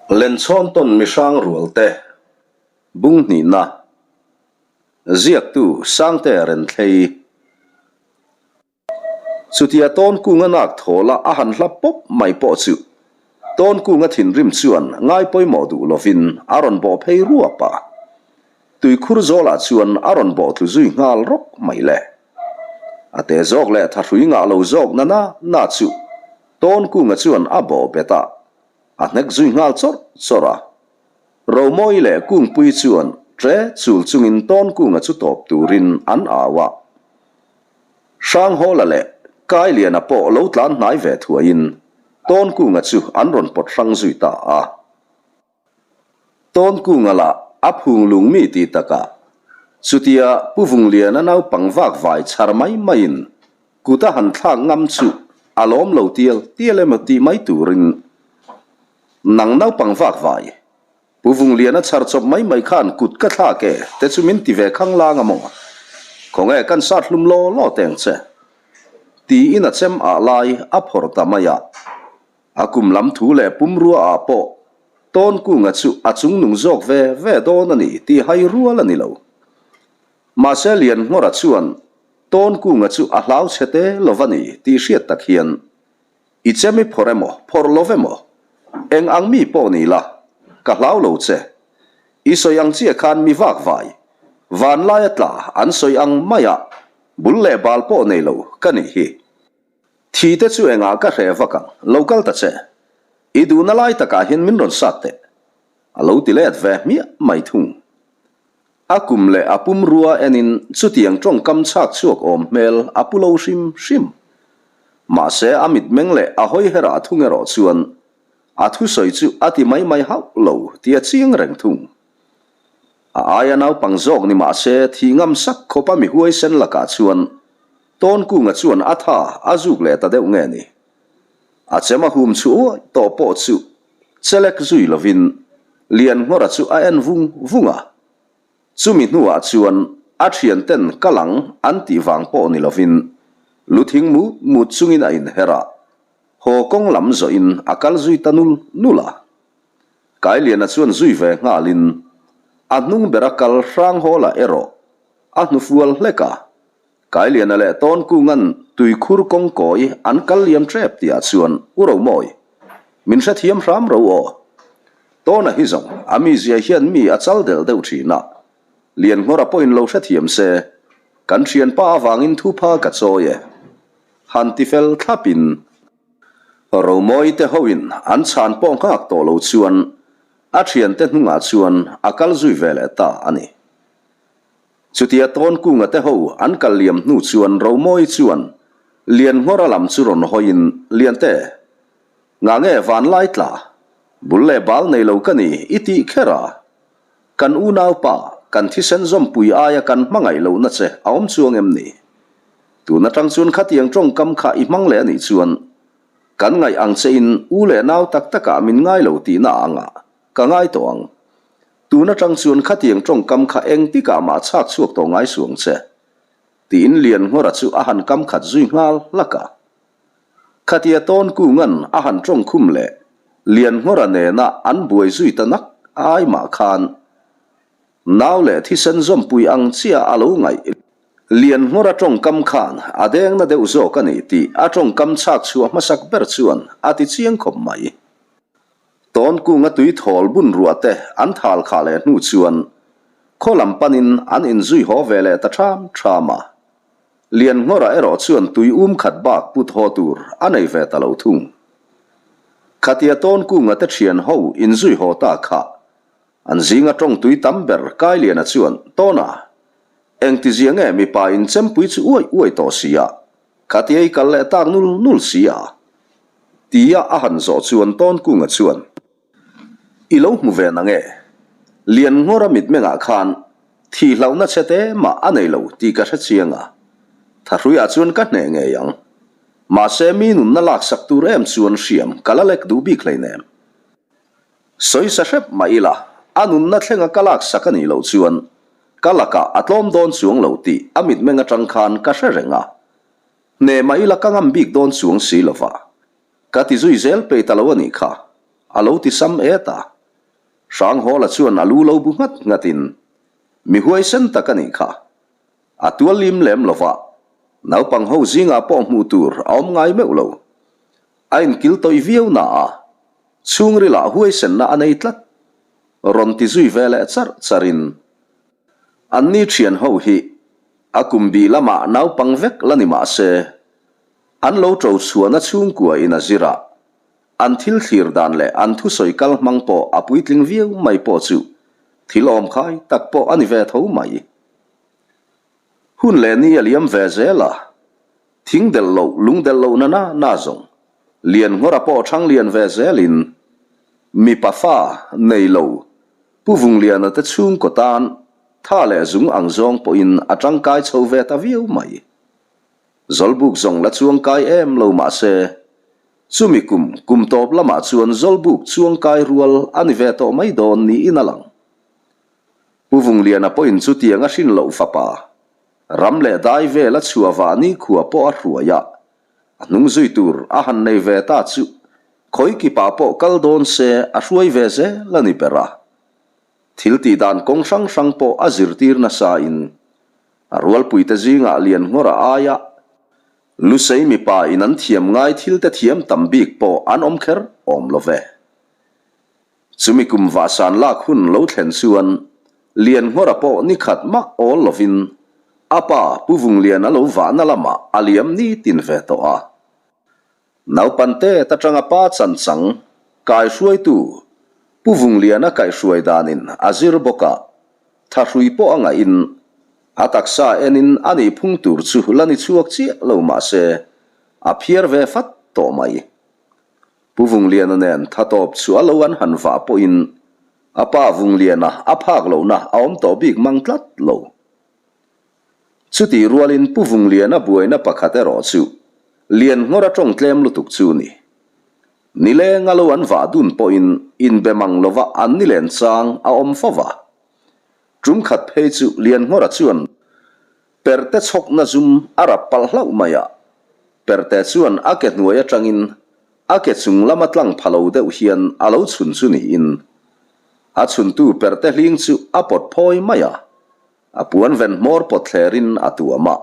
Lenchhawn tawn mihrang rualte bung hnihna ziaktu Sangte Renthlei. Chutia Tawnkunga nak thawla a han hla pawp mai pawh chu Tawnkunga thinrim chuan ngai pawimawh duh lovin a rawn bawh phei ruap a. Tuikhur zawlah chuan a rawn bawh tlu zui nghal rawk mai le. A te zawk leh thahrui ngah lo zawk na na na chu Tawnkunga chuan a bawh bet a, a hnek zui nghal chawrh chawrh a. Romawi leh Kungpui chuan ṭe chul chungin Tawnkunga chu tawp turin an au a. Hranghawla leh Kailiana pawh lo tlan hnai ve thuaiin Tawnkunga chu an rawn pawt hrang zui ta a. Tawnkunga lah a phung lung mi tih takah chutia Pu Vungliana naupang vak vai chhar mai maiin kut a han thlak ngam chu a lawm lo tial tial emaw tih mai turin nang naupang vak vai Pu Vungliana chhar chawp mai mai khan kut ka thlak e te chu min ti ve khang lang a maw? Khawnge kan sat hlum law law teng che tiin a chem ah lai a phawrh ta mai a. A kum lam thu leh pumrua ah pawh Tawnkunga chu a chungnung zawk ve ve dawn a ni tih hai rual a ni lo. Mahse Lianngawra chuan Tawnkunga chu a hlau chhe te lo va ni tih hriat tak hian I chem i phawrh emaw phawrh lo emaw eng ang mi pawh ni la ka hlau lo che. I sawi ang chiah khan mi vak vai vanlaia tla an sawi ang maia bul leh bal pawh nei lo ka nih hi. Thi te chu engah ka hreh vak ang, lo kal ta che. I duhna lai takah hian min rawn sat teh. A lo ti let ve hmiah mai thung. A kum leh a pumrua enin chutiang tawngkam chhak chhuak awm hmel a pu lo hrim hrim. Mahse a mitmeng leh a hawi herah thung erawh chuan a thusawi chu a ti mai mai hauh lo tih a chiang reng thung. A aia naupang zawk ni mahse thih ngam sak khawpa mi huaisen lakah chuan Tawnkunga chuan a tha a zuk leh ta deuh nge ni? A chem a hum chhu uai tawh pawh chu chelek zui lovin Lianngawra chu a en vung vung a. Chumi hnuah chuan a thianten ka lang an tih vang pawh ni lovin lu thing mut mut chungin a inher a, haw kawng lam zawhin a kal zui ta nul nul a. Kailiana chuan zui ve nghalin a hnung bera kal Hranghawla erawh a hnufual hlek a. Kailiana leh Tawnkunga'n tuikhur kawngkawi an kal liam ṭep tihah chuan U Romawi, min hrethiam hram ro aw. Tawna hi zawng a mizia hian mi a chal delh deuh ṭhin a, Lianngawra pawhin lo hrethiam se, kan ṭhianpa avangin thupha ka chawi e. Han ti fel thlapin Romawi te hoin an chhan pawh nghak tawh lo chuan a ṭhiante hnungah chuan a kal zui ve leh ta a ni. Chutia Tawnkunga te ho an kal liam hnu chuan Romawi chuan Lianngawra lam chu rawn hawiin, Liante, ngah nge vanlai tla, bul leh bal nei lo ka ni i tih kher a? Kan unaupa, kan thisen zawmpui aia kan hmangaih lohna che a awm chuang em ni? Tun atang chuan khatiang tawngkam kha i hmang leh a nih chuan kan ngaih ang chein u leh nau tak takah min ngai lo tihna angah ka ngai tawh ang. Tun atang chuan khatiang tawngkam kha eng tikah mah chhak chhuak tawh ngai suang che, tiin Lianngawra chu a han kam khat zui nghal hlak a. Khatia Tawnkunga'n a han tawng khum leh Lianngawra nena an buai zui ta nak ai mah khan nau leh thisen zawmpui ang chiah a lo ngaih. Lianngawra tawngkam khan a dengna deuh zawk a ni tih a tawngkam chhak chhuah hmasak ber chuan a ti chiang khawp mai. Tawnkunga tui thawl bun ruah te an thal khah leh hnu chuan khaw lam panin an inzui haw ve leh ta ṭham ṭham a. Lianngawra erawh chuan tui um khat bak put haw tur a nei ve ta lo thung. Khatia Tawnkunga te ṭhian ho inzui haw ta kha an zinga ṭawng tui tam ber Kailiana chuan, Tawna, engtizia nge mipa inchempui chu uai uai tawh si a? Khatia i kal leh tak nul nul si a? Tia a han zawh chuan Tawnkunga chuan, I lo hmu ve nang e? Lianngawra mitmengah khan thih hlauhna che te mah a nei lo tih ka hre chiang a, Thahruiah chuan ka hneh ngei ang. Mahse mi nunna laksak tur em chuan hriam ka la lek duh bik hleinem. Sawisa hrep mah ila, a nunna thlenga ka laksak a nih loh chuan Ka lakah a tlawm dawn chuang lo tih a mitmeng atang khan ka hre reng a. Hneh mah ila ka ngam bik dawn chuang si lova. Ka ti zui zel pei ta lo a nih kha, a lo ti sam et a. Hranghawla chuan a lu lo bu nghat nghatin, Mi huaisen tak a nih kha. A tual lim lem lo va, naupang ho zingah pawh hmuh tur a awm ngai meuh lo. A inkil tawih viau na a, chhungrilah huaisenna a nei tlat. Rawn ti zui ve leh charh charhin, Anni thian ho hi a kum bih lamah naupang vek la ni mah se, an lo ṭo chhuahna chhungkua in a zir a, an thil thlir dan leh an thusawi kal hmang pawh a puitling viau mai pawh chu thil awmkhai tak pawh a ni ve tho mai. Hun leh ni a liam ve zel a, thing delh loh lung delh loh na na na zawng lian nghawra pawh thang lian ve zelin mipa fa nei lo Pu Vungliana te chhungkaw tan tha leh zung ang zawng pawhin a tangkai chho ve ta viau mai. Zawlbuk zawng la chuangkai em lo mah se, chumi kum kum tawp lamah chuan Zawlbuk chuangkai rual a ni ve tawh mai dawn niin a lang. Pu Vungliana pawhin chutiang a hrin loh fapa, ram leh dai vela chhuah vah nikhua pawh a hruai a, a hnung zui tur a han nei ve ta chu khawi kipah pawh kal dawn se a hruai ve zel a ni ber a. Thil tih dan kawng hrang hrang pawh a zirtir nasain a rualpuite zingah Lianngawra aia Lusei mipa in an thiam ngai thilte thiam tam bik pawh an awm kher awm lo ve. Chumi kum vahsan lak hun lo thlen chuan Lianngawra pawh ni khat mah awl lovin a pa Pu Vungliana lo vahna lamah a liam nitin ve tawh a. Naupante atanga pa chanchang kaihruaitu Pu Vungliana kaihhruai danin a zir bawk a, thahrui pawh a ngahin a taksa enin a nih phung tur chu la ni chhuak chiah lo mah se a phiar ve fat tawh mai. Pu Vungliana nen tha tawp chu a lo an han vah pawhin a pa Vungliana a phak lohna a awm tawh bik mang tlat lo. Chutih rualin Pu Vungliana buaina pakhat erawh chu Lianngawr a tawng tlem lutuk chu ni. Nileng a lo an vah dun pawhin inbe mang lova an nilen chang a awm fo va. Tum khat phei chu Lianngawra chuan Perte chhawkna zum a rap palh hlauh mai a, Perte chuan a ke hnuai atangin a ke chung lama tlang pha lo deuh hian a lo chhun chu niin a chhuntu Perte hling chu a pawt phawi mai a, a puan ven hmawr pawt thlerin a tuam a,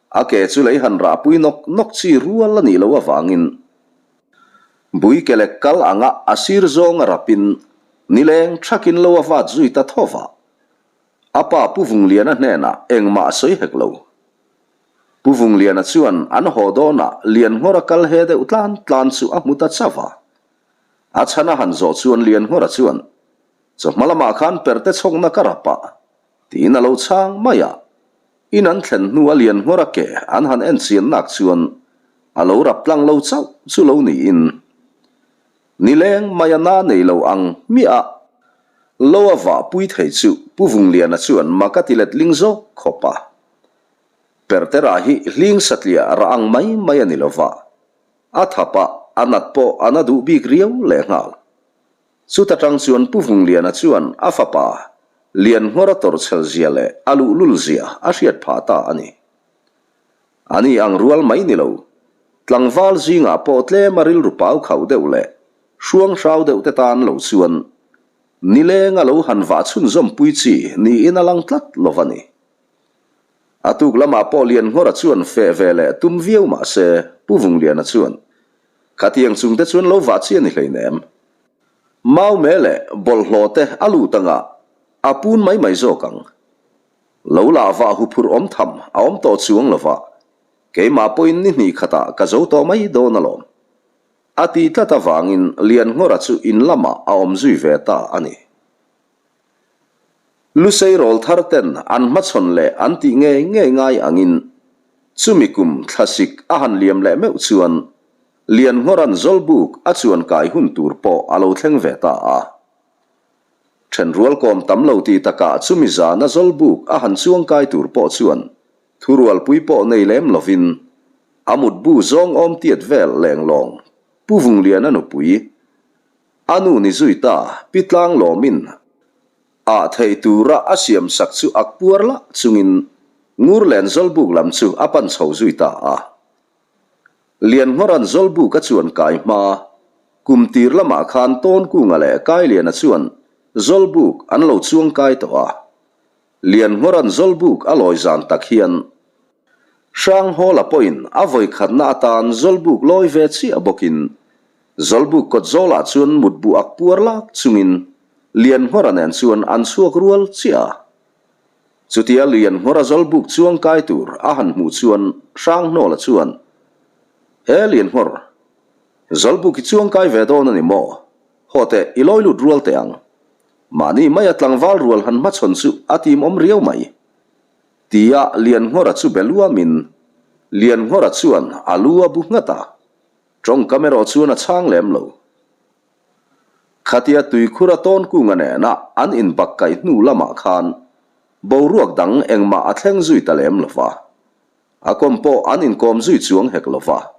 a ke chu lei han rahpui nawk nawk chi rual a nih loh avangin bui ke lek kal anga a sir zawng a rapin nileng thakin lo a vat zui ta tho va. A pa Pu Vungliana hnenah engmah a sawi hek lo. Pu Vungliana chuan an haw dawnah Lianngawra kal he deuh tlan tlan chu a hmu ta chauh a. A chhan a han zawh chuan Lianngawra chuan, Chawhma lamah khan perte chhawkna ka rap a, tiin a lo chhang mai a. In an thlen hnua Lianngawra ke an han en chian nak chuan a lo rap tlang lo chauh chu lo niin Nileng mai a na nei lo ang hmiah a, lo a vah pui thei chu Pu Vungliana chuan mak a ti let ling zawk khawp a. Pertera hi hling satliah rah ang mai mai a ni lo va, a thap a, a nat pawh a na duh bik riau lehnghal. Chuta tang chuan Pu Vungliana chuan a fapa Lianngawra tawrhchhel zia leh a luhlul zia a hriat phah ta a ni. A ni ang rual mai ni lo. Tlangval zingah pawh tlem a rilru pau khauh deuh leh hruang hrau deuh te tan lo chuan nileng a lo han vah chhunzawm pui chi niin a lang tlat lo va ni. A tuk lamah pawh Lianngawra chuan feh ve leh tum viau mah se Pu Vungliana chuan, Khatiang chung te chuan lo vah chi a ni hleinem. Maume leh bawlhhlawh te a lut anga a pun mai mai zawk ang. Lo lah vah huphurh awm tham a awm tawh chuang lo va, keimah pawhin ni hnih khatah ka zo tawh mai dawn alawm. A tih tlat avangin Lianngawra chu in lamah a awm zui ve ta a ni. Lusei rawl thar ten an hmachhawn leh an tih ngei ngei ngai angin chumi kum thlasik a han liam leh meuh chuan Lianngawra'n Zawlbuk a chuan kai hun tur pawh a lo thleng ve ta a. Thenrual kawm tam lo tih takah chumi zana Zawlbuk a han chuangkai tur pawh chuan thurualpui pawh nei lem lovin a mutbu zawng awm tiat vel lenglawng Pu Vungliana nupui a nu ni zui ta Pi Tlanglawmin ah theih tura a siamsak chu ak puar lah chungin Ngurlen Zawlbuk lam chu a pan chho zui ta a. Lianngawra'n Zawlbuka chuan kai hma kum tir lamah khan Tawnkunga leh Kailiana chuan. Zawlbuk an lo chuangkai tawh a. Lianngawra'n Zawlbuk a lawi zan tak hian Hranghawla pawhin a vawikhatna atan Zawlbuk lawi ve chiah bawkin Zawlbuk kawt zawlah chuan mutbu ak puar lak chungin Lianngawra nen chuan an chhuak rual chiah a. Chutia Lianngawra Zawlbuk chuangkai tur a han hmuh chuan Hranghnawla chuan, E Lianngawr, Zawlbuk i chuangkai ve dawn a ni maw? Haw teh, i lawi lut rual teh ang. Mahni maia tlangval rual han hmachhawn chu a timawm riau mai. Tia Lianngawra chu be luamin Lianngawra chuan a lu a bu nghat a, tawngkam erawh chuan a chhang lem lo. Khatia tuikhura Tawnkunga nena an inbak kaih hnu lamah khan boruak dang engmah a thleng zui ta lem lo va, a kawm pawh an inkawm zui chuang hek lo va.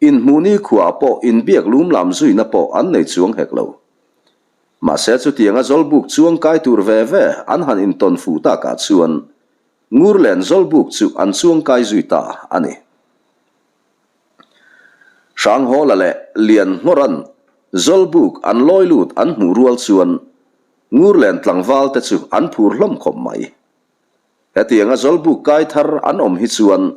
Inhmuhni khuaah pawh inbiak lum lam zuina pawh an nei chuang hek lo. Mahse chutianga Zawlbuk chuang kai tur ve ve an han intawn fuh takah chuan Ngurlen Zawlbuk chu an chuang kai zui ta a ni. Hranghawla leh Lianngawran Zawlbuk an lawi lut an hmuh rual chuan Ngurlen tlangval te chu an phur hlawm khawp mai. Hetianga Zawlbuk kai thar an awm hi chuan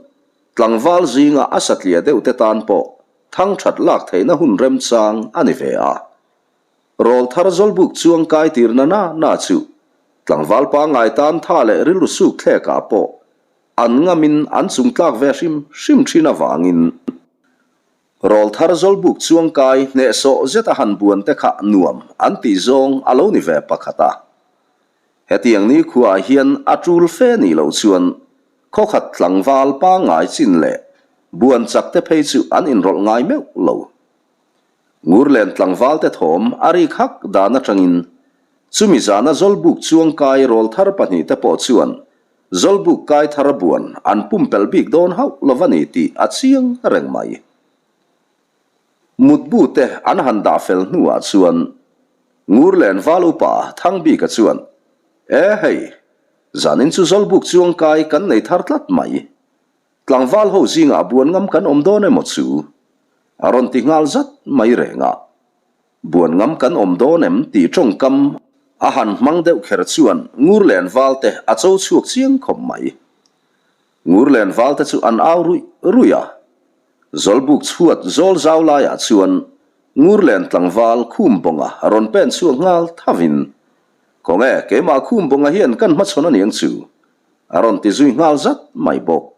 tlangval zinga a satliah deuh te tan pawh thang that lak theihna hun remchang a ni ve a. Rawl thar Zawlbuk chuang kai tirna na na chu tlangval pangngai tan tha leh rilru suk thlekah pawh an ngamin an chungtlak ve hrim hrim thin avangin rawl thar Zawlbuk chuang kai hnehsawh zeta han buan te kha nuam an tih zawng a lo ni ve pakhat a. Hetiang nikhuaah hian a tul fe nih loh chuan khawkhat tlangval pangngai chin leh buan chak te phei chu an inrawlh ngai meuh lo. Ngurlen tlangval te thawm a rik hak dan atangin chumi zana Zawlbuk chuangkai rawl thar pahnihte pawh chuan Zawlbuk kai thar buan an pumpelh bik dawn hauh lo va ni tih a chiang reng mai. Mutbu te an han dah fel hnuah chuan Ngurlen Val upa Thangbika chuan, E hei, zanin chu Zawlbuk chuangkai kan nei thar tlat mai. Tlangval ho zingah buan ngam kan awm dawn emaw chu? A rawn ti nghal zat mai reng a. Buan ngam kan awm dawn em tih tawngkam a han hmang deuh kher chuan Ngurlen Val te a cho chhuak chiang khawp mai. Ngurlen Val te chu an au ruih ruih a. Zawlbuk chhuat zawl zau laiah chuan Ngurlen tlangval Khumbawnga rawn pen chhuak nghal thavin, Khawnge, keimah Khumbawnga hian kan hmachhawn a niang chu, a rawn ti zui nghal zat mai bawk.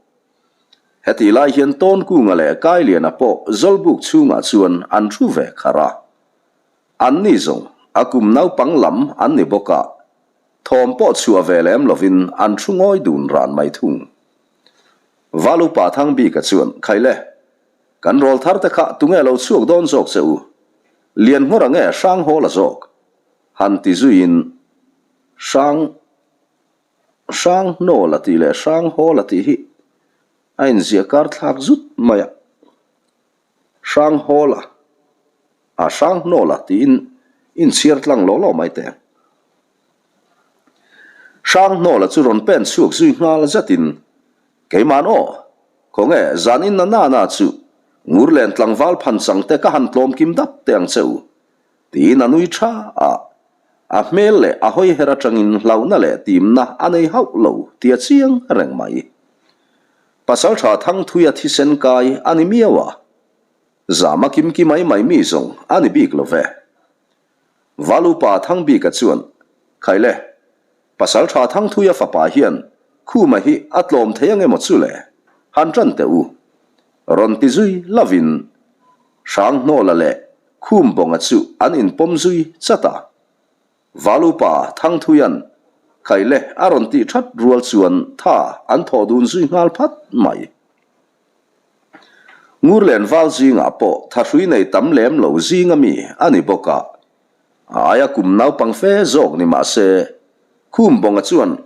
Hetih lai hian Tawnkunga leh Kailiana pawh Zawlbuk chhungah chuan an thu ve kharh a. Anni zawng a kum naupang lam an ni bawk a, thawm pawh chhuah ve lem lovin an thu ngawi dun ran mai thung. Valupa Thangbika chuan, Khaile, kan rawl thar te kha tunge lo chhuak dawn zawk che u? Lianngawra nge Hranghawla zawk? Han ti zuiin, Hrang, Hranghnawla tih leh Hranghawla tih hi a inziah kar thlak zut mai a. Hranghawla, a Hranghnawla tiin inchhiar tlang law law mai teh. Hranghnawla chu rawn pen chhuak zui nghal zatin, Keiman aw, khawnge zan in na na chu Ngurlen tlangval phan chang te ka han tlawm kim dap teh ang che u, tiin a nui tha a. A hmel leh a hawi her atangin hlauhna leh timna a nei hauh lo tia chiang reng mai. Pasaltha Thangthuia thisen kai a ni miau a, zama kimki mai mai mi zawng a ni bik lo ve. Valupa Thangbika chuan, Khaile, Pasaltha Thangthuia fapa hian Khuma hi a tlawm thei ang emaw chu le? Han tan teh u. Rawn ti zui lovin Hranghnawla leh Khumbawnga chu an inpawm zui chat a. Valupa Thangthuia'n, Khaile a rawn tih that rual chuan tha an thawh dun zui nghal phat mai. Ngurlen val zingah pawh thahrui nei tam lem lo zinga mi a ni bawk a, a aia kum naupang fe zawk ni mah se, Khumbawnga chuan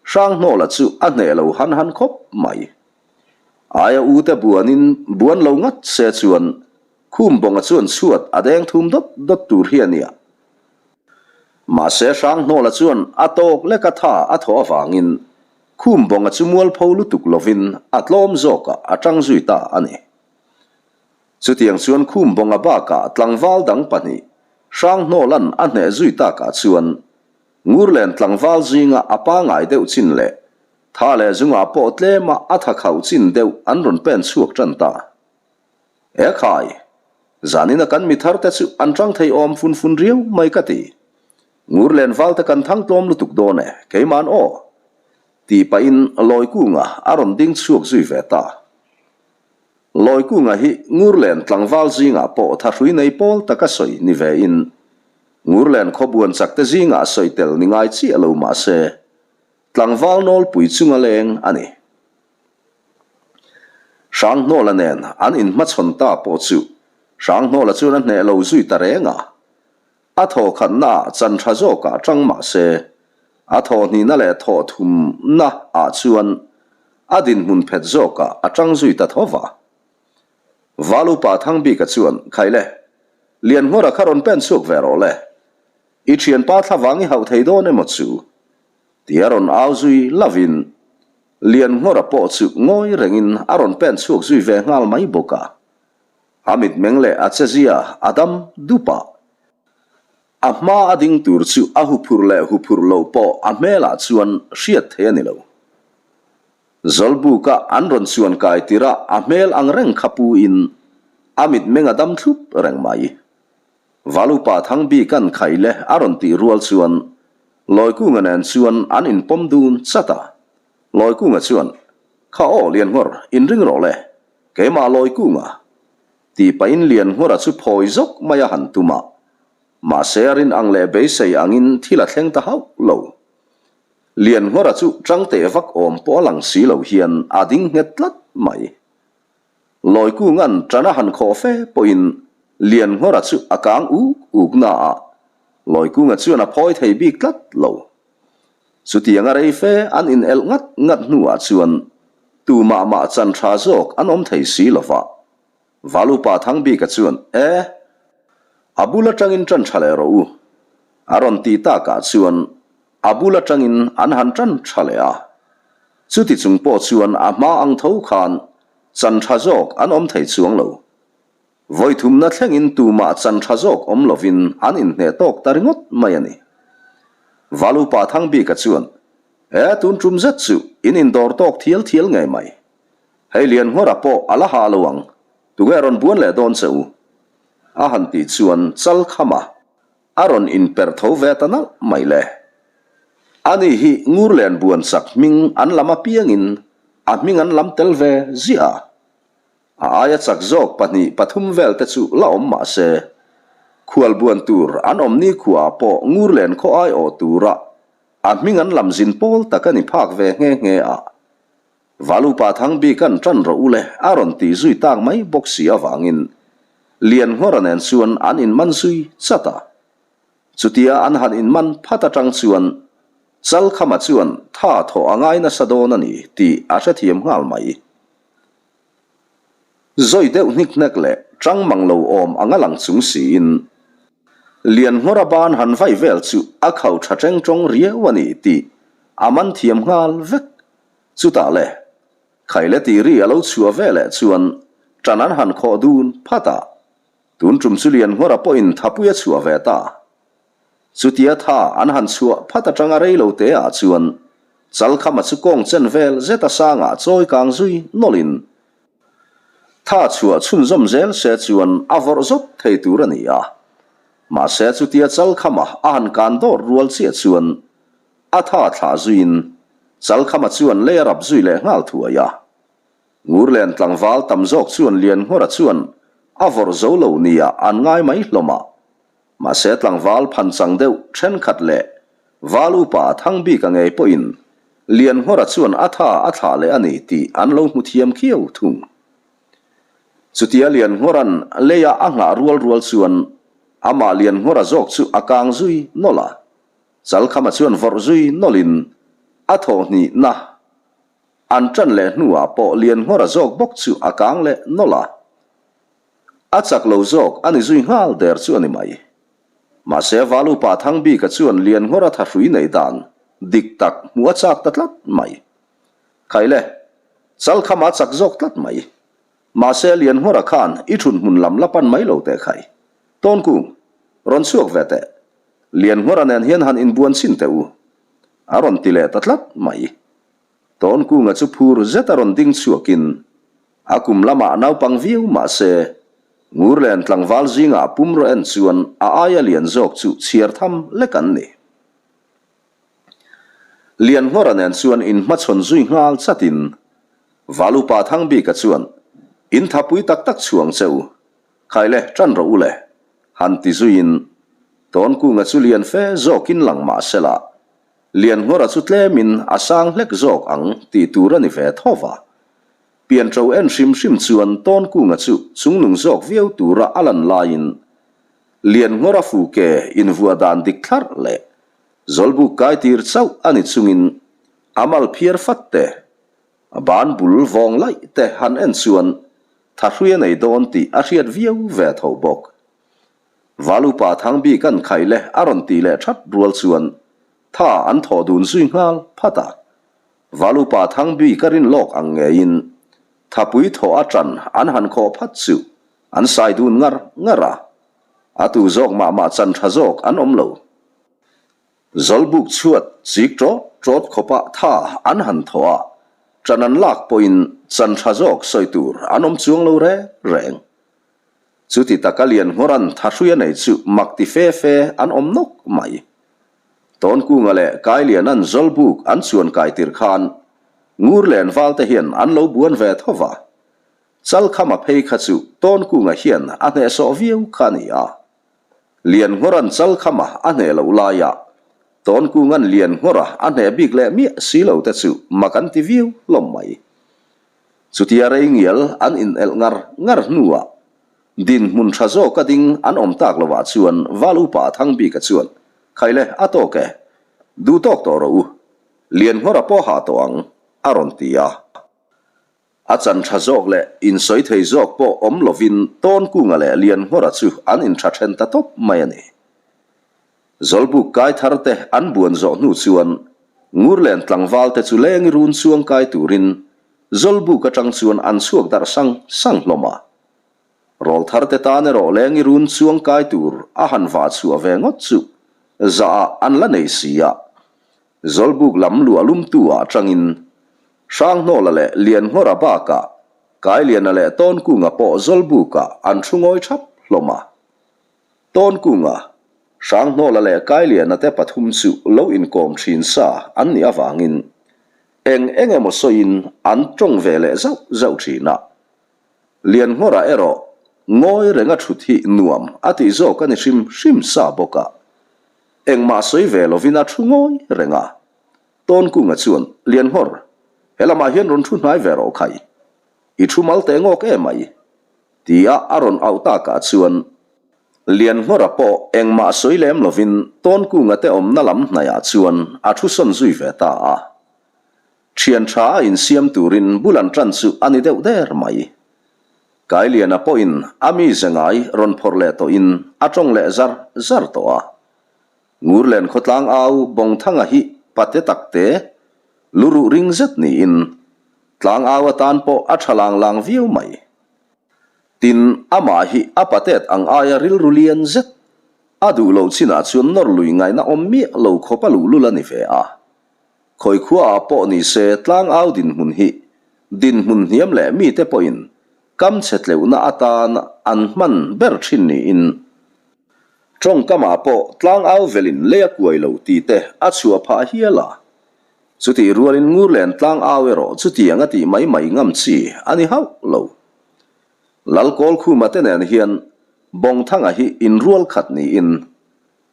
Hranghnawla chu a hneh lo han han khawp mai. Aia ute buanin buan lo ngat se chuan Khumbawnga chuan chhuat a deng thum dawt dawt tur hi a nia. Mahse Hranghnawla chuan a tawk leka tha a thawh avangin Khumbawnga chu mualpho lutuk lovin a tlawm zawkah a tang zui ta a ni. Chutiang chuan Khumbawnga bakah tlangval dang pahnih Hranghnawla'n a hneh zui takah chuan. Ngurlen tlangval zinga a pangai deuh chin leh tha leh zungah pawh tlema a tha khauh chin deuh an rawn pen chhuak tan ta. E khai! Zanina kan mi thar te chu an tang thei awm fun fun riau mai ka ti. Ngurlen val te kan thang tlawm lutuk dawn e, keima'n aw! Tih pahin Lawikunga a rawn ding chhuak zui ve ta. Lawikunga hi Ngurlen tlangval zingah pawh thahrui nei pawl taka sawi ni vein, Ngurlen khawbuan chakte zingah sawi tel ni ngai chiah lo mah se, tlangval nawlpui chunga leng a ni. Hranghnawla nen an inhmachhawn ta pawh chu Hranghnawla chuan a hneh lo zui ta reng a. A thaw khatnaah chan tha zawkah tang mah se, a thaw hnihna leh thaw thumna ah chuan a dinhmun phet zawkah a tang zui ta tho va. Valupa Thangbika chuan, Khai le, Lianhngawra kha rawn pen chhuak ve rawh le. I thianpa thlavang i hauh thei dawn emaw chu? Tia rawn au zui lovin Lianhngawra pawh chu ngawi rengin a rawn pen chhuak zui ve nghal mai bawk a. A mitmeng leh a chezia a dam dup a. A hma a ding tur chu a huphurh leh huphurh loh pawh a hmelah chuan hriat theih a ni lo. Zawlbuka an rawn chuan kai tirh a a hmel ang reng kha pu in a mitmeng a dam thlup reng mai. Valupa Thangbikan khai le a rawn tih rual chuan Lawikunga nen chuan an inpawm dun chat a. Lawikunga chuan, Kha aw Lianngawr, inring rawh le. Keimah Lawikunga tih pahin Lianngawra chu phawi zawk mai a han tum a, mahse a rin ang leh beisei angin thil a thleng ta hauh lo. Lianngawra chu tang teh vak awm pawh a lang si lo hian a ding nghet tlat mai. Lawikunga'n tan a han khawh fe pawhin Lianngawra chu a kang uk uk na a, Lawikunga chuan a phawi thei bik tlat lo. Chutianga rei fe an inelh ngat ngat hnuah chuan tumah mah chan tha zawk an awm thei si lo va. Valupa Thangbika chuan, E! A bul atangin tan tha leh rawh u, a rawn tih takah chuan a bul atangin an han tan tha leh a. Chuti chung pawh chuan a hma ang tho khan chan tha zawk an awm thei chuang lo. Vawi thumna thlengin tumah chan tha zawk awm lovin an inhneh tawk ta ringawt mai a ni. Valupa Thangbika chuan, E, tun tum zet chu in indawr tawk thial thial ngei mai. Hei Lianhngawra pawh a la hah lo ang, tunge rawn buan leh dawn che u? A han tih chuan chal kham a, a rawn inperh tho ve ta nalh mai le. Ani hi Ngurlen buan chak hming an lam apiangin a hming an lam tel ve ziah a. A aia chak zawk pahnih pathum vel te chu la awm mah se, khual buan tur an awm ni khuaah pawh Ngurlen khaw ai awh tura a hming an lam zin pawl tak a ni phak ve nghe nghe a. Valupa Thangbika'n ṭan rawh u le a rawn tih zui tak mai bawk si avangin Lianngawra nen chuan an inman zui chat a. Chutia an han inman phat aṭang chuan Chalkhama chuan tha thawh a ngai nasa dawn a ni tih a hrethiam nghal mai. Zawi deuh hnik hnek leh tang mang lo awm anga lang chung siin Lianhngawra ban han vai vel chu a khau tha teng tawng riau a ni tih a man thiam nghal vek. Chutah le, Khaile tih ri a lo chhuah ve leh chuan tan an han khawh dun phat a, tun tum chu Lianhngawra pawhin thapui a chhuah ve ta. Chutia tha an han chhuah phat atanga rei lo te ah chuan Chalkhama chu kawng chen vel zet a sangah chawi kang zui nawlhin tha chhuah chhunzawm zel se chuan a vawrh zawt thei tur a ni a. Mahse chutia Chalkhama a han kan dawr rual chiah chuan a tha thlah zuiin Chalkhama chuan lei a rap zui leh nghal thuai a. Ngurlen tlangval tam zawk chuan Lianngawra chuan a vawrh zo lo nia an ngai mai hlawm a. Mahse tlangval phanchang deuh thenkhat leh val upa Thangbika ngei pawhin Lianhngawra chuan a tha a thlah leh a ni tih an lo hmu thiam khiau thung. Chutia Lianhngawra'n leia a nghah rual rual chuan amah Lianhngawra zawk chu a kang zui nawlh a, Chalkhama chuan vawrh zui nawlhin a thawhhnihna an ṭan leh hnuah pawh Lianhngawra zawk bawk chu a kang leh nawlh a. A chak lo zawk a ni zui nghal der chu a ni mai. Mahse Valupa Thangbika chuan Lianngawra thahrui neih dan dik tak hmuh a chak ta tlat mai. Khaile, Chalkhama a chak zawk tlat mai. Mahse Lianngawra khan i thun hmun lam la pan mai lo teh khai. Tawnkung, rawn chhuak ve teh. Lianngawra nen hian han inbuan chhin teh u, a rawn ti leh ta tlat mai. Tawnkunga chu phur zet a rawn ding chhuakin a kum lamah naupang viau mah se, Ngurlen tlangval zingah pumraw en chuan a aia lian zawk chu chhiar tham lek an ni. Lianngawra nen chuan inhmachhawn zui nghal chatin Valupa Thangbika chuan, In thapui tak tak chhuang che u, Khaile ṭan rawh u le, han ti zuiin Tawnkunga chu lian fe zawkin lang mah sela, Lianngawra chu tlemin a sang hlek zawk ang tih tur a ni ve tho va. Pianṭo en hrim hrim chuan Tawnkunga chu chungnung zawk viau tura a lan laiin Lianngawra fuke invuah dan dik thlarh leh Zawlbuk kaitir chauh a ni chungin a mal phiar fat te, A ban bul vawng laih te han en chuan thahrui a nei dawn tih a hriat viau ve tho bawk. Valupa Thangbik an khaih le a rawn tih leh that rual chuan tha an thawh dun zui nghal phat a. Valupa Thangbik a rin lawk ang ngeiin thapui thawh a tan an han khawh phat chu an sai dun ngar ngar a. A tu zawk mah mah chan tha zawk an awm lo. Zawlbuk chhuat chik ṭawt ṭawt khawpa tha an han thawh a, ṭan an lak pawhin chan ṭha zawk sawi tur an awm chuang lo reng reng. Chuti taka Lianngawran thahrui a nei chu mak ti fe fe an awm nawk mai. Tawnkunga leh Kailianan Zawlbuk an chuan kai tir khan Ngurlen valte hian an lo buan ve tho va, Chalkhama phei kha chu Tawnkunga hian a hnehsawh viau kha a ni a. Lianngawran Chalkhama a hneh loh laia Tawnkunga'n Lianngawra a hneh bik leh miah si lo te chu mak an ti viau hlawm mai. Chutia rei ngial an inelh ngar ngar hnuah dinhmun tha zawka ding an awm tak lovah chuan Val Upa Thangbika chuan, Khaile, a tawk e. Duh tawk tawh rawh u. Lianngawra pawh hah tawh ang, a rawn ti a. A chan tha zawk leh insawi thei zawk pawh awm lovin Tawnkunga leh Lianngawra chu an intha then ta tawp mai a ni. Zawlbuk kai thar te an buan zawh hnu chuan Ngurlen tlangval te chu lengi run chuang kai turin Zawlbuk atang chuan an chhuak darh sang sang hlawm a. Rawlthar te tan erawh lengi run chuang kai tur a han vah chhuah ve ngawt chu zah ah an la nei si a. Zawlbuk lam luah lumtu ah atangin Hranghnawla leh Lianngawra bakah Kailiana leh Tawnkunga pawh Zawlbukah an thu ngawi thap hlawm a. Tawnkunga, Hranghnawla leh Kailiana te pathum chu lo inkawm thin sa an nih avangin eng eng emaw sawiin an tawng ve leh zauh zauh thin a. Lianngawra erawh ngawi renga thut hi nuam a tih zawk a ni hrim hrim sa bawk a. Engmah sawi ve lovin a thu ngawi reng a. Tawnkunga chuan, Lianngawr, he lamah hian rawn thu hnai ve rawh khai. I thu mal teh ngawk em mai. Tia a rawn auh takah chuan Lianngawra pawh engmah sawi lem lovin Tawnkunga te awmna lam hnaihah chuan a thu sawn zui ve ta a. Thian tha a insiam turin bul an tan chu a ni deuh der mai. Kailiana pawhin a mize ngai rawn phawrh leh tawhin a tawng leh zar zar tawh a. Ngurlen khawtlang au Bawngthanga hi pate takte lu ruh ring zet niin tlang au atan pawh a tha lang lang viau mai. Tin, amah hi a patet ang aia rilru lian zet a duh loh chinah chuan nawr lui ngaihna awm miah lo khawp a luhlul a ni ve a. Khawi khuaah pawh ni se tlangau dinhmun hi dinhmun hniam leh mite pawhin kam chhe tleuhna atan an hman ber thin niin tawngkamah pawh tlangau velin lei a kuai lo tih te a chhuah phah hial a. Chutih rualin Ngurlen tlangau erawh chutiang a tih mai mai ngam chi a ni hauh lo. Lalkawlkhuma te nen hian Bawngthanga hi inrual khat niin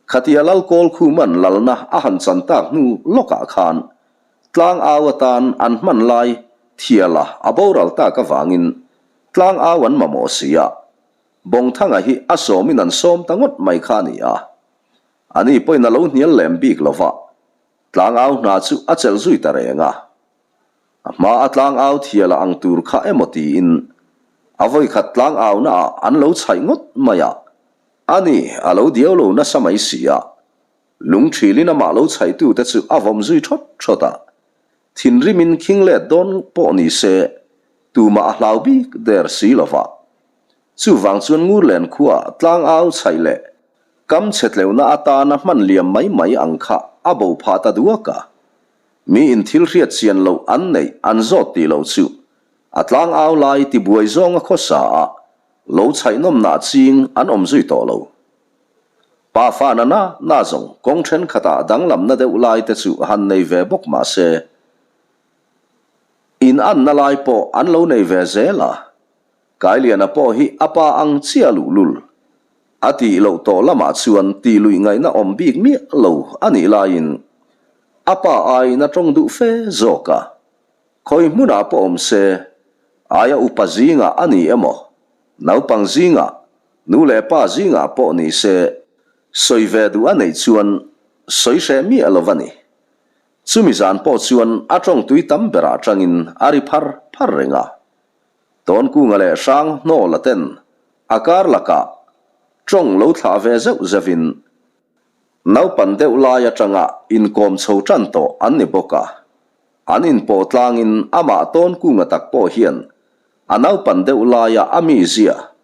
Khatia Lalkawl Khuman lalna a han chan tak hnu lawkah khan tlangau atan an hman lai thiala a boral tak avangin tlangau an mamawh si a, Bawngthanga hi a sawmin an sawm ta ngawt mai kha a ni a. Ani pawhin a lo hnial lem bik lo va, tlangau hna chu a chelh zui ta reng a. A hma a tlangau thiala ang tur kha emaw tiin a vawikhat tlangaunaah an lo chhaih ngawt mai a, A ni, a lo diau lo nasa mai si a. Lungthilin amah lo chhaihtute chu a vawm zui thawt thawt a. Thinrimin khing let dawn pawh ni se, tumah a hlau bik der si lo va. Chuvang chuan Ngurlen khuaa tlangau chhaih leh. Kam chhe tleuhna atana hman liam mai mai ang kha a bo phah ta duak a. Miin thil hriat chian loh an neih an zawt tih loh chu a tlang au lai tibuai zawnga khawsa a lo chhaihnawmnah ching an awm zui tawh lo. Pa fa na na na zawng kawng thenkhatah danglamna deuh lai te chu han nei ve bawk mah se, in anna lai pawh an lo nei ve zel a. Kailiana pawh hi a pa ang chiah luhlul. A tih loh tawh lamah chuan tih luih ngaihna awm bik miah lo a nih laiin a pa aiin a tawng duh fe zawk a. Khawi hmunah pawh awm se, aia upa zingah a ni emaw, naupang zingah, nu leh pa zingah pawh ni se, sawi ve duh a neih chuan sawi hreh miah lo a ni. Chumi zan pawh chuan a tawng tui tam berah tangin a ri phar phar reng a. Tawnkunga leh Hrang Hnawla ten a kar lakah tawng lo thlah ve zeuh zeuhin naupan deuh lai atanga inkawm chho tan tawh an ni bawk a. An inpawh tlangin amah Tawnkunga tak pawh hian a naupan deuh laia a mizia,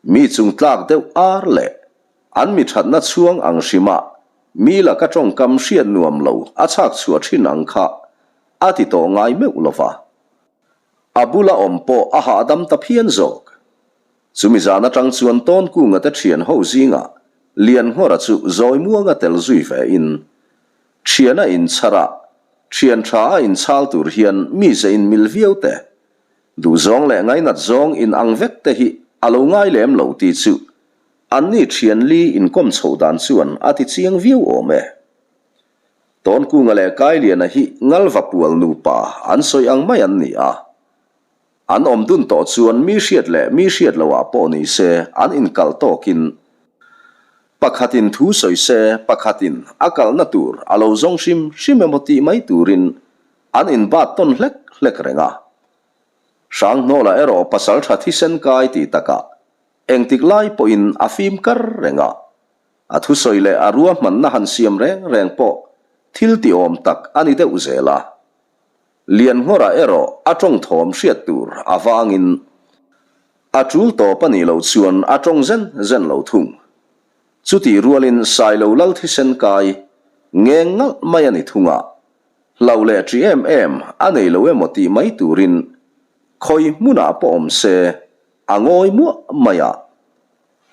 mi chungtlak deuh ar leh an mi thatna chhuang ang hrima mi laka tawngkam hriat nuam lo a chhak chhuah thin ang kha a ti tawh ngai meuh lova. A bula awm pawh a hahdam ta phian zawk. Chumi zan atang chuan Tawnkunga te thian ho zingah Lianngawra chu zawi muanga tel zui ve in, thian a inchhar a, thian tha a inchhal tur hian mi ze in mil viau te, duhzawng leh ngainat zawng in ang vek te hi a lo ngai lem lo tih chu anni thian li inkawm chhoh dan chuan a ti chiang viau awm e. Tawnkunga leh Kailiana hi Ngalva pual nupa an sawi ang mai an ni a. An awm dun tawh chuan mi hriat leh mi hriat loah pawh ni se an inkalh tawkin pakhatin thu sawi se pakhatin a kalhna tur a lo zawng hrim hrim emaw tih mai turin an inbat tawn hlek hlek reng a. Hranghnawla erawh pasaltha thisen kai tih takah engtik lai pawhin a fim kar reng a. A thusawi leh a ruahmanna han siam reng reng pawh thil tiawm tak a ni deuh zel a. Lianngawra erawh a tawng thawm hriat tur avangin a tul tawp a nih loh chuan a tawng zen zen lo thung. Chutih rualin Sailo lal thisen kai ngeng ngalh mai a ni thung a, hlauh leh ṭi em em a nei lo emaw tih mai turin khawi hmunah pawh awm se a ngawi muah mai a.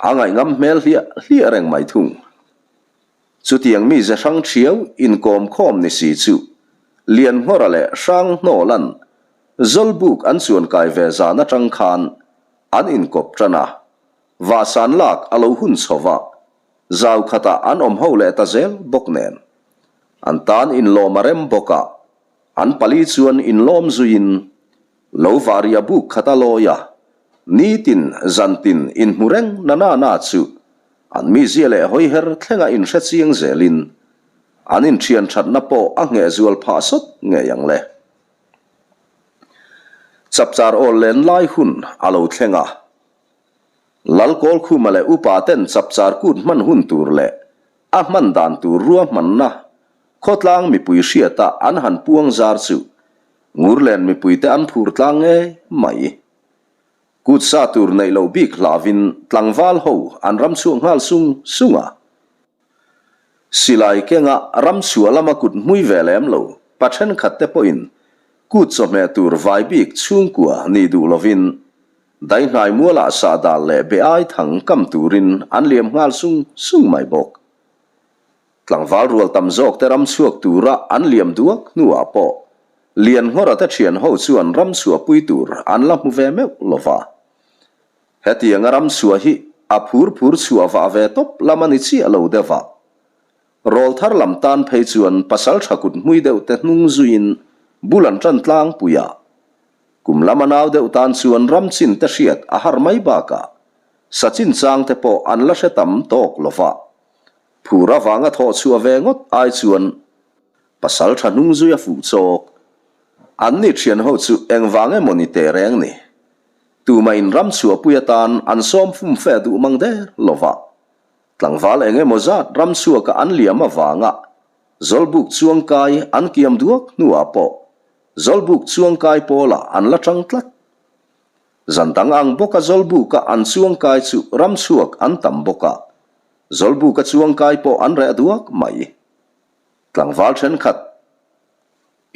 A ngaihngam hmel hliah hliah reng mai thung. Chutiang mi ze hrang thiau inkawm khawm ni si chu Lianngawra leh Hranghnawlan Zawlbuk an chuan kai ve zan atang khan an inkawp tan a, vahsan lak a lo hun chho va, zau khatah an awm ho leh ta zel bawk nen. An tan inlawm a rem bawk a, an pali chuan inlawm zuiin Lo varia buk khat a lawi a, nitin zantin inhmu reng na na na chu an mizia leh hawiher thlenga inhre chiang zelin an inthian thatna pawh a ngheh zual phah sawt ngei ang le. Chapchar awl len lai hun a lo thleng a, Lalkawlkhuma leh upa ten chapchar kut hman hun tur leh a hman dan tur ruahmanna khawtlang mipui hriata an han puang zar chu Ngurlen mipuite an phur tlang ngei mai. Kut sa tur neih loh bik hlauhin tlangval ho an ram chhuak nghal sung sung a. Silai kenga ram chhuah lama kut hmui ve lem lo pa thenkhat te pawhin kut chawhmeh tur vai bik chhungkua nih duh lovin daihnai mualah sahdal leh be ai thang kam turin an liam nghal sung sung mai bawk. Tlangval rual tam zawk te ram chhuak tura an liam duak hnuah pawh Lianngawra te thian ho chuan ram chhuahpui tur an la hmu ve meuh lo va. Hetianga ram chhuah hi a phur phur chhuah vah ve tawp lam a ni chiah lo deuh a. Rawlthar lam tan phei chuan pasal tha kut hmui deuh te hnung zuiin bul an tan tlangpui a. Kum lama nau deuh tan chuan ram chin te hriat a har mai bakah sa chinchang te pawh an la hre tam tawk lo va. Phur avanga thawh chhuah ve ngawt ai chuan pasal tha hnung zui a fuh chawk. An ni thian ho chu engvang emaw ni teh reng ni. Tumah in ram chhuahpui atan an sawm fum fe duh mang der lo va. Tlangval eng emaw zat ram chhuaka an liam avanga Zawlbuk chuangkai an kiam duak hnuah pawh Zawlbuk chuangkai pawlah an la tang tlat. Zan dang ang bawka Zawlbuka an chuangkai chu ram chhuak an tam bawk a. Zawlbuka chuangkai pawh an reh duak mai. Tlangval thenkhat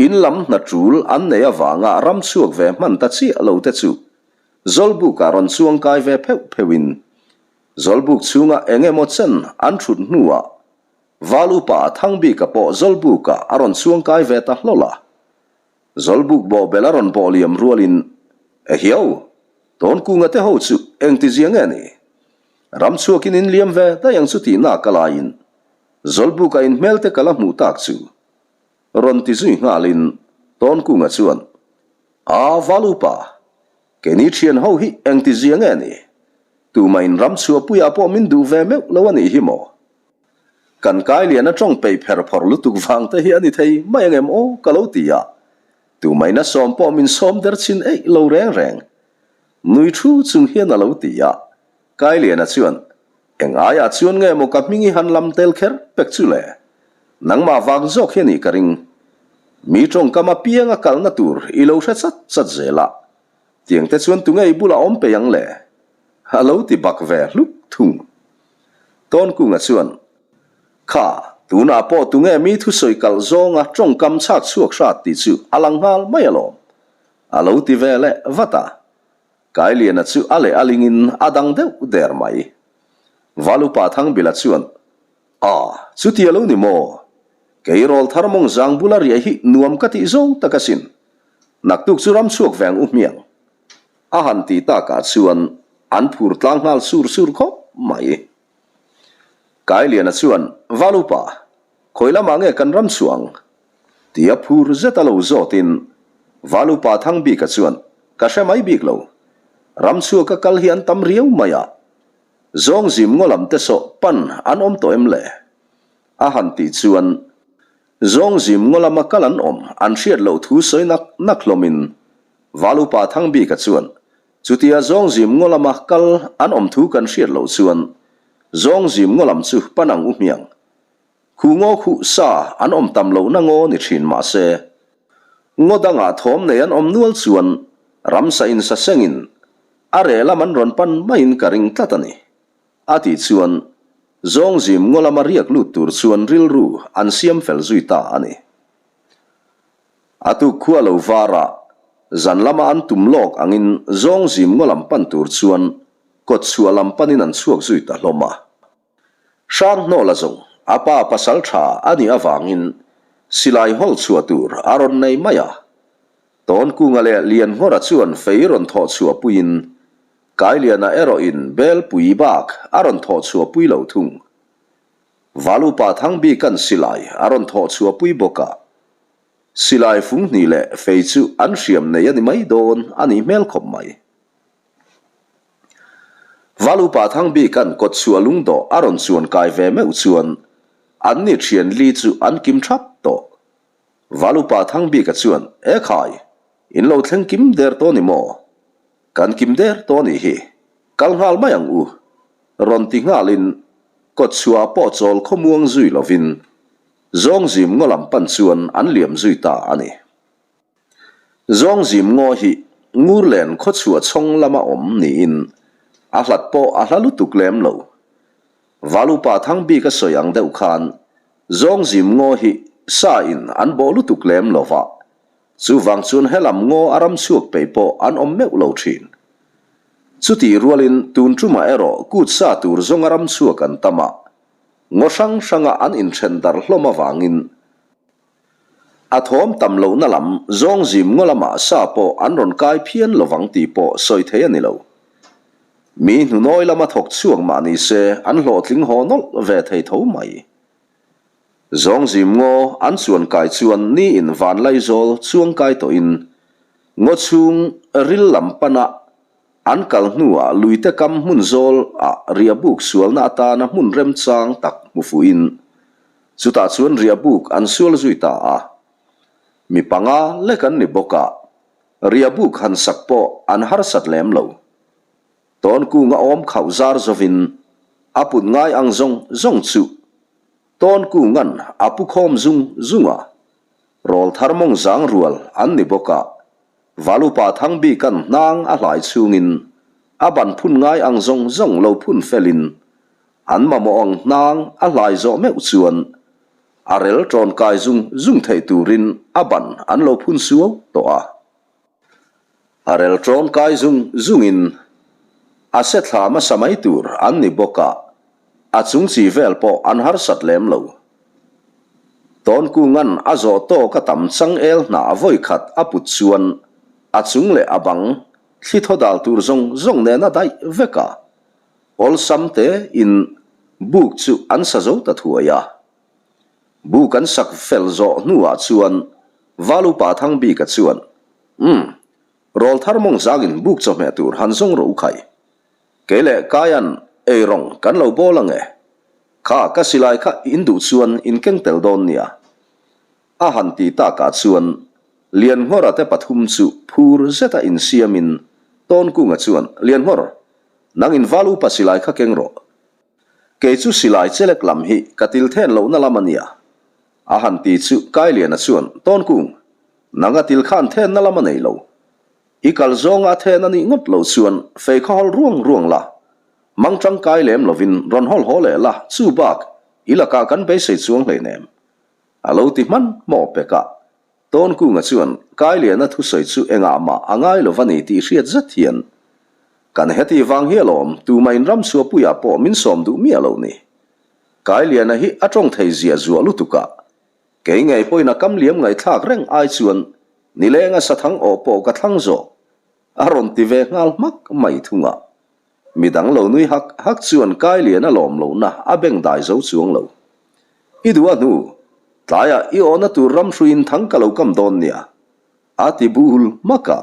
in lam hna tul an nei avanga ram chhuak ve hman ta chiah lo te chu Zawlbukah rawn chuangkai ve pheuh pheuhin Zawlbuk chhunga eng emaw chen an thut hnuah Val upa Thangbika pawh Zawlbukah a rawn chuangkai ve ta hlawl a. Zawlbuk bawhbel a rawn bawh liam rualin, Ehiau! Tawnkunga te ho chu engtizia nge ni? Ram chhuakin in liam ve daih ang chu tih nak a laiin Zawlbuka in hmel te ka la hmuh tak chu rawn ti zui nghalin Tawnkunga chuan, A val upa, keini thian ho hi engtizia nge ni? Tumah in ram chhuahpuiah pawh min duh ve meuh lo a nih hi maw? Kan kai lian a tawng peih pher phawrh lutuk vang te hi a ni thei mai ang em aw ka lo ti a, tumaina sawm pawh min sawm der chin eih lo reng reng. Nui thu chung hian a lo ti a, Kailiana chuan, Eng aiah chuan nge maw ka hming i han lam tel kher pek chu le? Nangmah vang zawk hi a nih ka ring. Mi tawngkam apianga kalna tur i lo hre chat chat zel a, tiang te chuan tunge i bulah awm peih ang le? A lo ti bak ve hluk thung. Tawnkunga chuan, Kha, tunah pawh tunge mi thusawi kalh zawnga tawngkam chhak chhuak hrat tih chu a lang nghal mai alawm. A lo ti ve leh vat a. Kailiana chu a leh a lingin a dang deuh der mai. Valupa Thangbila chuan, A, chuti a lo ni maw? Kei rawlthar mawng zang bula riah hi nuam ka tih zawng tak asin. Naktuk chu ram chhuak veng u hmiang. A han tih takah chuan an phur tlang nghal sur sur khawp mai. Kailiana chuan, Valupa, khawi lamah nge kan ram chhuah ang? Tia phur zet a lo zawtin Valupa Thangbika chuan, Ka hre mai bik lo. Ram chhuaka kal hi an tam riau mai a. Zawngzim ngaw lam te sawh pan an awm tawh em le? A han tih chuan, Zawngzim ngaw lama kal an awm an hriat loh thu sawi nak nak hlawmin Valupa Thangbika chuan, Chutia Zawngzim ngaw lama kal an awm thu kan hriat loh chuan Zawngzim ngaw lam chu pan ang u hmiang. Khu ngaw khuh sa an awm tam lohna ngaw ni thin mah se, ngaw dangah thawm nei an awm nual chuan ramsa in sa sengin a reh lam an rawn pan maiin ka ring tlat a ni. A tih chuan Zawngzim ngaw lama riak lut tur chuan rilru an siam fel zui ta a ni. A tuk khua lo var a, zan lama an tum lawk angin Zawngzim ngaw lam pan tur chuan kawt chhuah lam panin an chhuak zui ta hlawm a. Hranghnawla zawng a pa pasal tha a nih avangin silai hawl chhuah tur a rawn nei mai a. Tawnkunga leh Lianngawra chuan fei rawn thawh chhuah puiin Kailiana erawhin Belpui bak a rawn thawh chhuah pui lo thung. Valupa Thangbikan silai a rawn thawh chhuah pui bawk a. Silai fung hnih leh fei chu an hriam nei a ni mai dawn a nih hmel khawp mai. Valupa Thangbikan kawt chhuah lungdawh a rawn chuan kai ve meuh chuan an ni thian li chu an kim thap tawh. Valupa Thangbika chuan, E khai, in lo thleng kim der tawh ni maw? Kan kim der tawh nih hi, kal nghal mai ang u. Rawn ti nghalin kawt chhuah pawh chawl khawmuang zui lovin Zawngzim ngaw lam pan chuan an liam zui ta a ni. Zawngzim ngaw hi Ngurlen khawchhuah chhawng lama awm niin a hlat pawh a hla lutuk lem lo. Valupa Thangbika sawi ang deuh khan Zawngzim ngaw hi sa in an bawh lutuk lem lo va, chuvang chuan helam ngaw a ram chhuak peih pawh an awm meuh lo thin. Chutih rualin tun tumah erawh kut sa tur zawnga ram chhuak an tam a, ngaw hrang hranga an inthen darh hlawm avangin a thawm tam lohna lam zawngzim ngaw lamah sa pawh an rawn kai phian lovang tih pawh sawi thei a ni lo. Mi hnunawi lama thawk chhuak mah ni se an hlawhtling haw nawlh ve thei tho mai. Zawngzim ngaw an chuan kai chuan niin Vanlaizawl chuang kai tawhin ngaw chhung ril lam pana an kal hnuah luite kam hmun zawl ah riahbuk sualna atana hmun remchang tak hmu fuhin chutah chuan riahbuk an sual zui ta a. Mi panga lek an ni bawk a, riahbuk han sak pawh an harsat lem lo. Tawnkunga awm khauh zar zovin a put ngai ang zawng zawng chu Tawnkunga'n a pu khawm zung zung a, rawlthar mawng zang rual an ni bawk a, Valupa Thangbika'n hnang a hlai chhungin a ban phun ngai ang zawng zawng lo phun felin. An mamawh ang hnang a hlai zawh meuh chuan a rel ṭawn kai zung zung theih turin a ban an lo phun suau tawh a. A rel ṭawn kai zung zungin a se thla hmasa mai tur an ni bawk a, a chung chi vel pawh an harsat lem lo. Tawnkunga'n a zawh tawk a tam changel hnah vawi khat a put chuan a chung leh a bang thli thaw dal tur zawng zawng nen a daih vek a. Awlsam te in buk chu an sa zo ta thuai a. Buk an sak fel zawh hnuah chuan Valupa Thangbika chuan, Umm, rawlthar mawng zangin buk chawhmeh tur han zawng rawh u khai. Kei leh Kaian ei rawng kan lo bawl ang e. Kha ka silai kha in duh chuan in keng tel dawn nia. A han ti takah chuan Lianngawra te pathum chu phur zeta insiamin Tawnkunga chuan, Lianngawr, Nang in val upa silai kha keng rawh. Kei chu silai chelek lam hi ka til then lohna lam a nia. A han ti chu Kailiana chuan, Tawnkung, nang a til khan thenna lam a nei lo. I kal zawnga a then a nih ngawt loh chuan fei kha hawl ruang ruang la. Mang tangkai lem lovin rawn hawl haw leh la, chu bak i lakah kan beisei chuang hleinem. A lo ti hman hmawh pek a. Tawnkunga chuan Kailiana thusawi chu engah mah a ngai lo va ni tih hriat zet hian, Kan heti vang hi alawm, tumah in ram chhuahpuiah pawh min sawm duh miah lo ni. Kailiana hi a tawng thei ziah zuah lutuk a, kei ngei pawhin a kam liam ngaihthlak reng ai chuan nilenga sathang aw pawh ka thlang zawk, a rawn ti ve nghal hmak mai thung a. Midang lo nui hak hak chuan Kailiana lawm lohna a beng dai zo chuang lo. I duh a hnu, tlaiah i awhna tur ram hruiin thang ka lo kam dawn nia, a ti bul hmak a.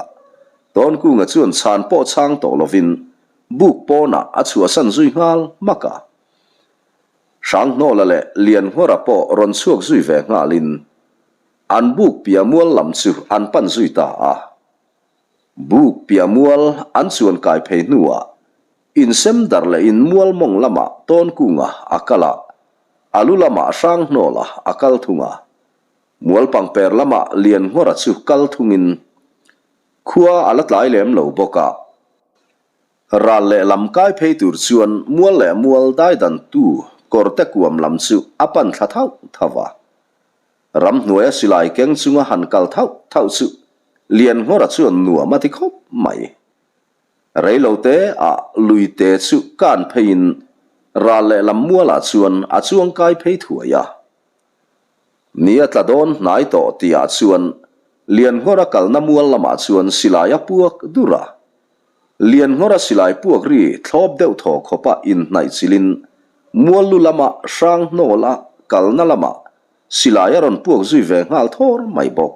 Tawnkunga chuan chhan pawh chhang tawh lovin buk pawnah a chhuahsan zui nghal hmak a. Hranghnawla leh Lianngawra pawh rawn chhuak zui ve nghalin an buk piah mual lam chu an pan zui ta a. Buk piah mual an chuan kai phei hnuah insem darh leh in mual mawng lamah Tawnkunga a kal a, a lu lamah Hranghnawla a kal thung a. Mual pangper lamah Lianngawra chu kal thungin khua a la tlai lem lo bawk a. Ral leh lam kai phei tur chuan mual leh mual daidantu kawrte kuam lam chu a pan thla thauh thauh a. Ramhnuaia silai keng chunga han kal thauh thauh chu Lianngawra chuan nuam a ti khawp mai. Reilote ah luite chu kan pheiin ral lehlam mualah chuan a chuang kai phei thuai a. Ni a tla dawn hnai tawh tihah chuan Lianngawra kalna mual lamah chuan silai a puak dur a. Lianngawra silai puak ri thlawp deuh thaw khawpa inhnaih chilin mual lu lama hrang hnawl a kalna lamah silai a rawn puak zui ve nghal thawr mai bawk.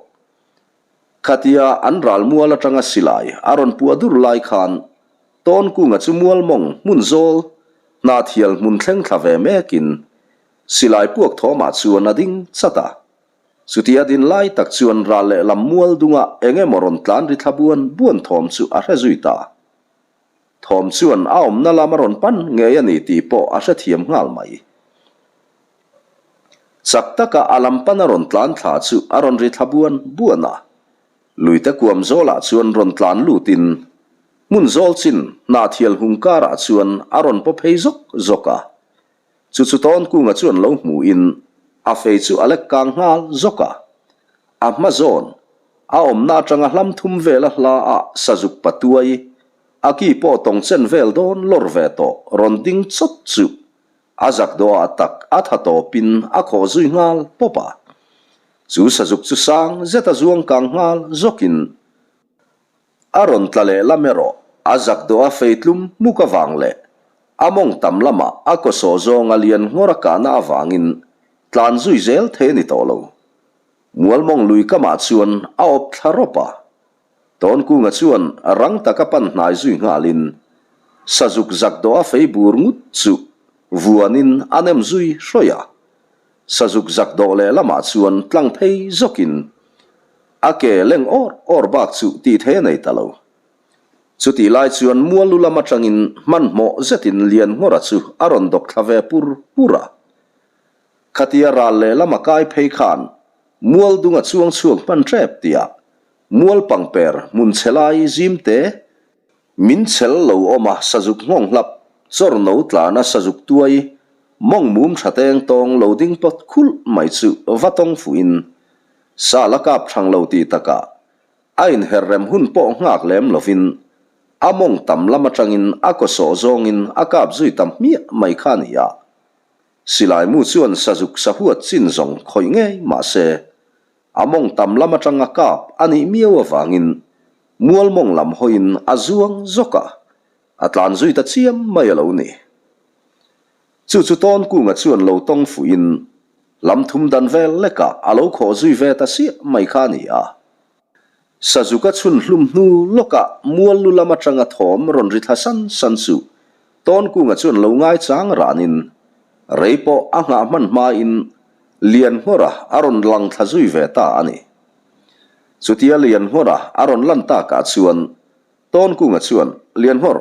Khatia an ral mual atanga silai a rawn puah dur lai khan Tawnkunga chu mual mawng hmun zawl hnathial hmun thleng thla ve mekin silai puak thawmah chuan a ding chat a. Chutia din lai tak chuan ral lehlam mual dunga eng emaw rawn tlan ri thla buan buan thawm chu a hre zui ta. Thawm chuan a awmna lam a rawn pan ngei a ni tih pawh a hrethiam nghal mai. Chak taka a lam pan a rawn tlan thla chu a rawn ri thla buan buan a. Luite kuam zawlah chuan rawn tlan lutin hmun zawl chin hnahthial hung karah chuan a rawn paw phei zawk zawk a. Chu chu Tawnkunga chuan lo hmuhin a fei chu a lek kang nghal zawk a. A hma zawn, a awmna atanga hlam thum vela hla ah sazuk patuai, a ki pawh tawng chen vel dawn lawr ve tawh rawn ding chawt chu A zak dawhah tak a tha tawpin a khawh zui nghal pawp a. Chu sazuk chu sang zet a zuang kang nghal zawkin a rawn tla leh lam erawh a zak dawh a fei tlum hmuk avang leh a mawng tam lamah a kaw sawh zawng a lian nghawr a kahna avangin tlan zui zel thei a ni tawh lo. Mualmawng lui kamah chuan a awp thla rawp a. Tawnkunga chuan rang taka pan hnai zui nghalin sazuk zak dawh a fei bur ngut chu vuanin a nem zui hrawih a. Sazuk zak dawh leh lamah chuan tlang phei zawkin a ke leng awr awr bak chu tih thei a nei ta lo. Chutih lai chuan mual lu lam atangin hmanhmawh zetin Lianngawra chu a rawn dawk thla ve pur pur a. Khatia ral leh lama kai phei khan mual dunga chuang chhuak hman tep tihah Mual pangper hmun chhe lai zim te, min chhel lo awm a sazuk nghawng hlap, chawr no tlan a sazuk tuai. Mawng mum tha teng tawng lo ding pawt khulh mai chu va tawng fuhin sa la kap thang lo tih takah a inher rem hun pawh nghak lem lovin a mawng tam lam atangin a kaw sawh zawngin a kap zui ta hmiah mai kha a ni a. Silai mu chuan sazuk sahuat chin zawng khawih ngei mah se a mawng tam lam atanga kap a nih miau avangin mual mawng lam hawiin a zuang zawk a, A tlan zui ta chiam mai a lo ni. Chu chu Tawnkunga chuan lo tawng fuhin lam thum dan vel lekah a lo khawh zui ve ta siah mai kha a ni a. Sazuka chhun hlum hnu lawkah mual lu lam atanga thawm rawn ri thla san san chu Tawnkunga chuan lo ngaichang ranin rei pawh a nghah hman hmain Lianngawra a rawn lang thla zui ve ta a ni. Chutia Lianngawra a rawn lan takah chuan Tawnkunga chuan, Lianhawr,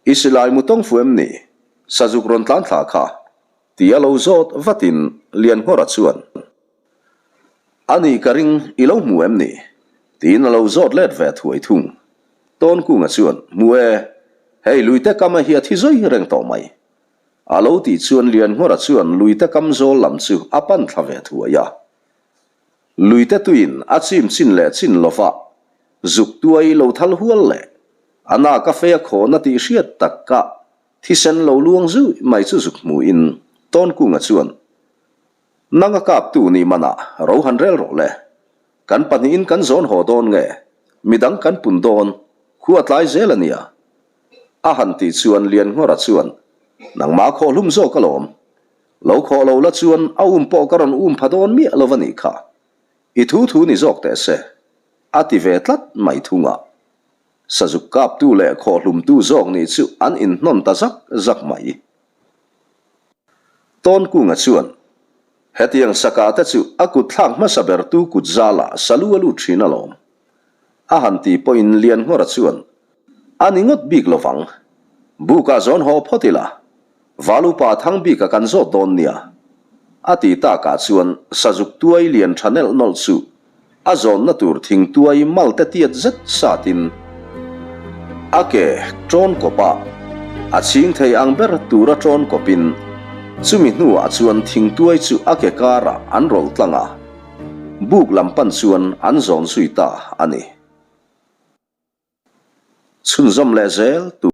i silai mu tawng fu em ni? Sazuk rawn tlan thla kha, ti a lo zawt vatin Lianhawra chuan, A nih ka ring, i lo hmu em ni? tiin a lo zawt let ve thuai thung. Tawnkunga chuan, Hmu e, hei luite kama hi a thi zui reng tawh mai. A lo tih chuan Lianhawra chuan luite kam zawl lam chu a pan thla ve thuai a. Luite tuiin a chim chin leh chin lova zuk tuai lo thal hual leh a nak a fei a khawhna tih hriat tak ka thisen lo luang zui mai chu zuk hmuhin Tawnkunga chuan Nang a kaptu nih manah ro han rel rawh le. Kan pahnihin kan zawn haw dawn nge? Midang kan pun dawn, khua tlai zel a nia. A han tih chuan Lianngawra chuan Nangmah khawhhlum zawk alawm. Lo khawh lo la chuan a um pawh ka rawn um pha dawn miah lo a nih kha. I thu thu ni zawk teh se. A ti ve tlat mai thung a. Sazuk kaptu leh khawhhlumtu zawk nih chu an inhnawn ta zak zak mai. Tawnkunga chuan, Hetiang saka te chu a kut thlak hmasa bertu kut zalah salu a lut thin alawm. A han ti pawhin Lianngawra chuan, A ni ngawt bik lovang. Bukah zawn haw phawt ila, Valupa Thangbika kan zawt dawn nia. A ti takah chuan sazuk tuai lian tha nelh nawlh chu a zawnna tur thing tuai malte tiat zet satin a ke ṭawn kawp a, a chhing thei ang ber tura ṭawn kawpin chumi hnuah chuan thing tuai chu a ke karah an rawlh tlang a, buk lam pan chuan an zawn zui ta a ni. Chhunzawm leh zel tur.